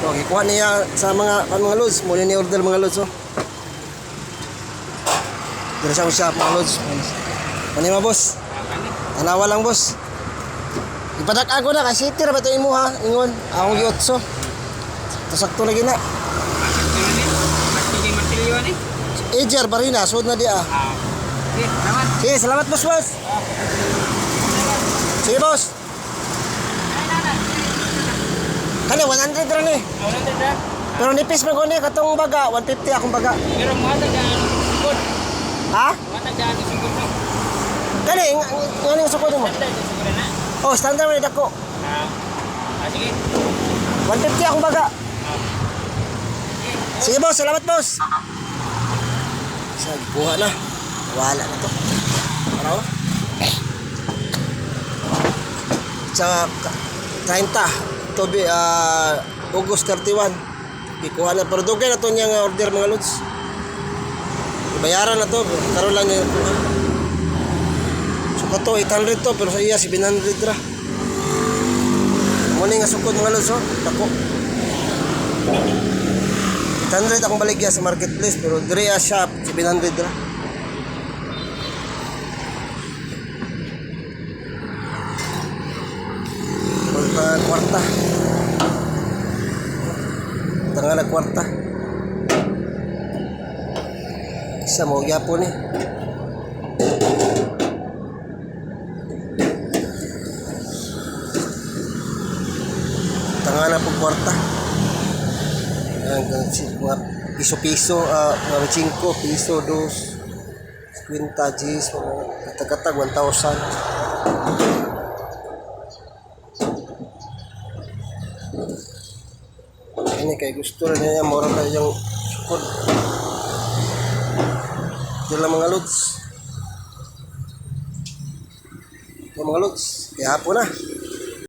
So, gikuha niya sa mga kan mga lods, muna ni order, mga lods, oh. Dira sa akong shop, mga lods. Ano yung mga boss? Tanawa lang, boss. Ipadak ako na kasi tira ba ito imo ha? Ingon, akong giotso. Sakto lagi na. Sakto na ni. Sakto kay martilyo ni. Ejer Barina, sud na di ah. Ah. Okay, salamat. Sige, salamat, boss, boss. Sige, boss. Kani 100 ra ni. Wala na. Pero nipis man ko ni katong baga, 150 akong baga. Pero muhatag na ano sugod. Ha? Muhatag na ano sugod no. Kani ngani ang sukod mo? Standard sa sugod na. Oh, standard man ni dako. Ah. Ah, sige. 150 akong baga. Sige, boss, salamat, boss. Sa buha na. Wala na to. Para oh. Sa 30 to be August 31. Gikuha na pero dugay na to niya nga order, mga lods. Bayaran na to, karon lang niya kuha. So kato 800 to pero sa iya 700 ra. Mo ni nga sukod, mga lods, oh. Dako. 800 akong baligya sa marketplace pero dire ah, shop 700 ra. Kwarta, kwarta. Tanga na kwarta. Isa mo gyapon ni. Tanga na po kwarta. Ayan, mga piso-piso, mga 5, piso, 2, 50, Gs, mga katag-katag, 1,000. Ini kay gusto rin niya, mura na yung sukod. Diyan lang, mga lods. Ito, mga lods, kaya hapon na.